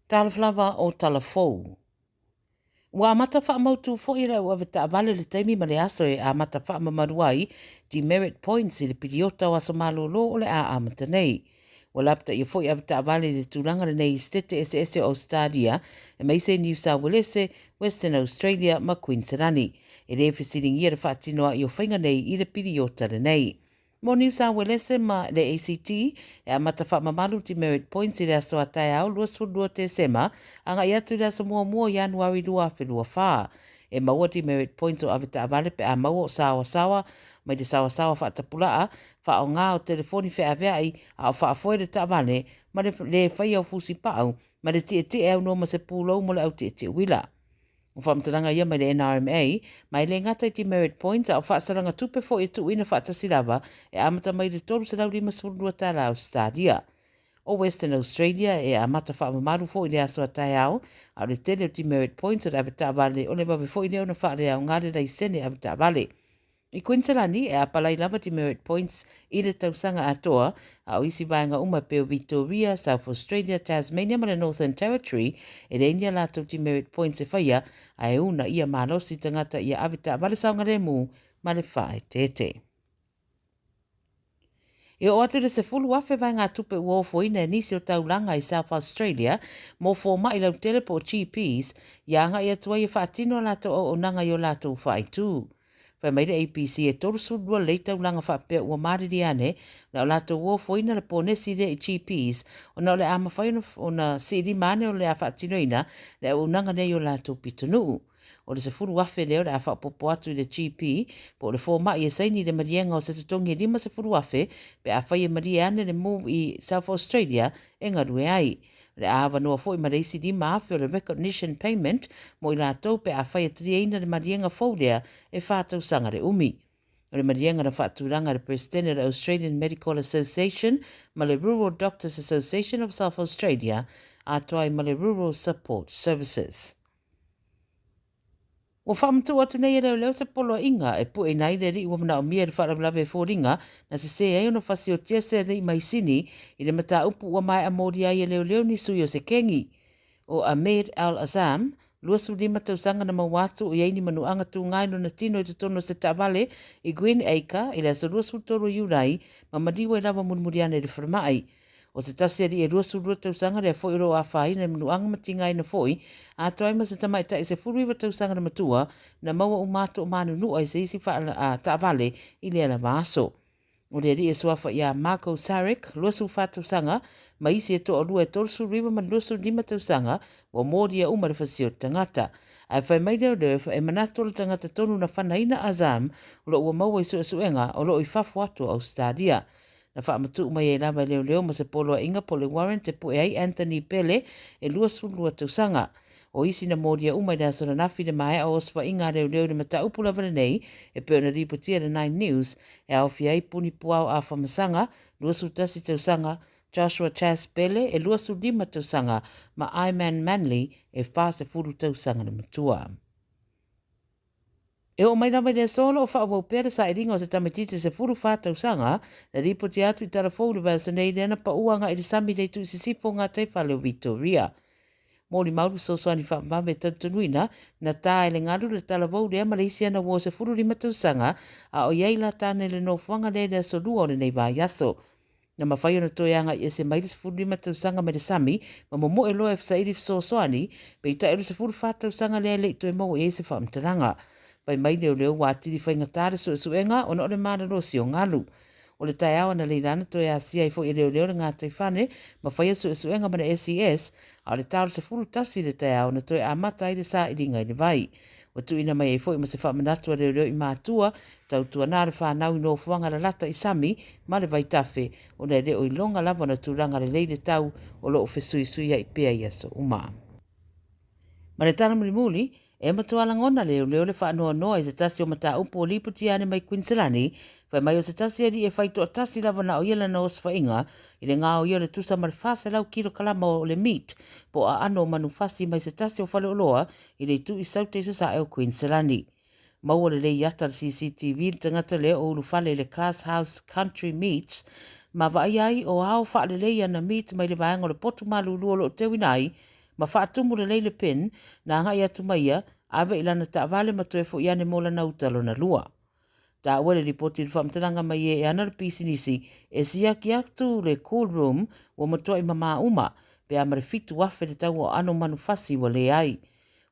Talofa lava o tala fou. Ua amata faamautu foi e le au avetaavale le taimi ma le aso e amata faamamalu ai demerit points i le piliota o aso malolo o le a amata nei. Ua lapataia foi avetaavale i le tulaga lenei i setete eseese o Ausetalia, aemaise i Niu Sauelese, Western Australia ma Kuiniselani. E le fesiligia le faatinoai o faiga nei i le piliota lenei. Mo Niu Sauelese ma le ACT, e amata faamamalu demerit points i le aso a taeao 22 Tesema agai atu i le aso 1 o Ianuari 2024. E maua demerit points o avetaavale pe a maua o saoasaoa mai le saoasaoa faatapulaa, faaaoga o telefoni feaveai a o faafoe le taavale ma le le faia o fusipau ma le tietie aunoa ma se pulou mo le au tietie uila. O faamatalaga ia mai le NRMA, ma e le gata i demerit points a o faasalaga tupe foi e tuuina faatasi lava e amata mai le $352 Ausetalia. O Western Australia e amata faamamalu foi i le aso a taeao, a o le tele o demerit points o le avetaavale o le vave foi lea ona faaleaoga le laisene avetaavale. I Kuiniselani, e apalai lava demerit points i le tausaga atoa, a o isi vaega uma e pei o Victoria, South Australia, Tasmania ma le Northern Territory, e leai ni a latou demerit points e faia, ae uunaia malosi tagata ia ave taavale saogalemu ma le faaeteete. E oo atu i le 10,000 vaegatupe ua ofoina e nisi o taulaga i South Australia mo fomai lautele po o GPs ia agai atu ai e faatino a latou auaunaga i o latou faaitu. Fai mai le ABC e 32 lelei taulaga faapea ua malilie ane na o latou ofoina le ponesi lea i GPs ona o le a mafai ona siilima ane o le a faatinoina le auaunaga lea i o latou pitonuu. O le 10,000 lea o le a faaopoopo atu i le GP po o le fomai e saini i le maliega o se totogi e 50,000 pe afai e malie ane le move i South Australia e galue ai. O le a avanoa foi ma le isi 5,000 o le recognition payment mo i latou pe afai e taliaina le maliega fou lea e 4 tausaga le umi. O le maliega na faatulaga e le Peresetene o le Australian Medical Association ma le Rural Doctors Association of South Australia atoa ai ma le Rural Support Services. Ua faamatuu atu nei e leoleo se poloaiga e pueina ai le alii ua manaomia i le faalavelave e foliga na sese ai ona fasiotia se alii mai Sini i le mataupu ua maea molia ai e leoleo ni sui o se kengi. O Ahmed Al Azam, 25 tausaga na maua atu o i ai ni manuaga tuga i lona tino i totonu o se taavale i Green Acre i le aso 23 o Iulai ma maliu ai lava mulimuli ane i le falemai. O se tasi alii e 22 tausaga lea foi o lo o afaina i manuaga ma tigaina foi, atoa ai ma se tamaitai 19 tausaga na matua na maua uma atu o manunua i se isi taavale i lea lava aso. O le alii e suafa ia Marko Saric, 24 tausaga, ma isi e toalua e 39 ma 25 tausaga, ua molia uma le fasi o le tagata. Ae fai mai leoleo e manatu o le tagata tonu na fanaina Azam o lo o ua maua i suesuega o lo o i fafo atu o Ausetalia. Na faamatuu mai ai lava e leoleo ma se poloaiga po o le warrant e pue ai Anthony Pele e 22 tausaga. O isi na molia uma i le aso ananafi i le maea o osofaiga a leoleo i le mataupu lava lenei e pei ona lipotia e le Nine News e aofia ai Puni Puao Afamasaga, 21 tausaga, Joshua Chas Pele e 25 tausaga ma Iman Manley e 40 tausaga le matua. E oo mai lava i le aso o lo o faaauau pea le sailiga o se tamaitiiti 14 tausaga na lipotia atu i Talafou i le vaiaso nei lea na pau agai i le sami i le itu i sisifo o gataifale o Victoria. Molimau le fesoasoani faavavave e talitonuina na ta e le galu le talavou lea ma le isi ana uo 15 tausaga a o i ai la tane i le nofoaga lea i le aso Lua o lenei vaiaso. Na mafai ona toe agai ese mai le 15 tausaga mai le sami ma momoe loa e saili fesoasoani, peitai o le 14 tausaga lea e le i toe maua i ai se faamatalaga. Fai mai leoleo ua atili faigata le suesuega ona o le malolosi o galu. O le taeao analeila na toe asia ai foi e leoleo le gataifale ma faia suesuega ma le SES, a o le ta o le 11 i le taeao na toe amata ai le sailiga i le vai. Ua tuuina mai ai foi ma se faamanatu a leoleo i matua, tautuana le fanau i nofoaga lalata i sami ma le vaitafe, ona e le o iloga lava ona tulaga lelei le tau o lo o fesuisuiai pea i aso uma. Ma le tala mulimuli, e matua lagona leoleo le faanoanoa i se tasi o mataupu o lipotia ane mai Kuiniselani, fai mai o se tasi alii e fai toatasi lava na o ia lana osofaiga i le gaoia o le tusa ma le 400 kilokalama o le meat po o aano o manufasi mai se tasi o faleoloa i le itu i Saute i sasae o Kuiniselani. Maua lelei i ata le CCTV le tagata lea o ulufale i le Class House Country Meats ma vaaia ai o ao faalelei ana meat mai le vaega o le potu malulu o lo o teuina ai ma faatumu lelei le pin, na agai atu ma ia, ave i lana taavale ma toe foi ane mo lana uta lona lua. Taua i le lipoti i le faamatalaga mai e e ana le pisinisi e siaki atu le cool room ua matuai mamā uma, pe a ma le 7,000 le tau o aano manufasi ua leai.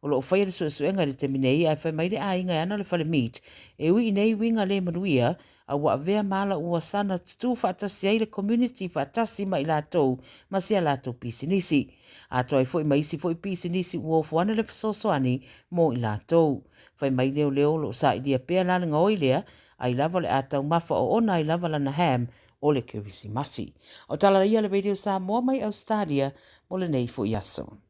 O lo o faia le suesuega i le taimi nei ae fai mai le aiga e ana le fale meat e ui i nei uiga le manuia a ua avea ma ala ua saga tutū faatasi ai le community faatasi ma i latou ma si a latou pisinisi. Atoa ai foi ma isi foi pisinisi ua ofo ane le fesoasoani mo i latou. Fai mai leoleo o lo o sailia pea la le gaoi lea, ai lava o le a taumafa oona ai lava lana ham o le Kerisimasi. O tala ia a le Radio Samoa mai Ausetalia mo lenei foi aso.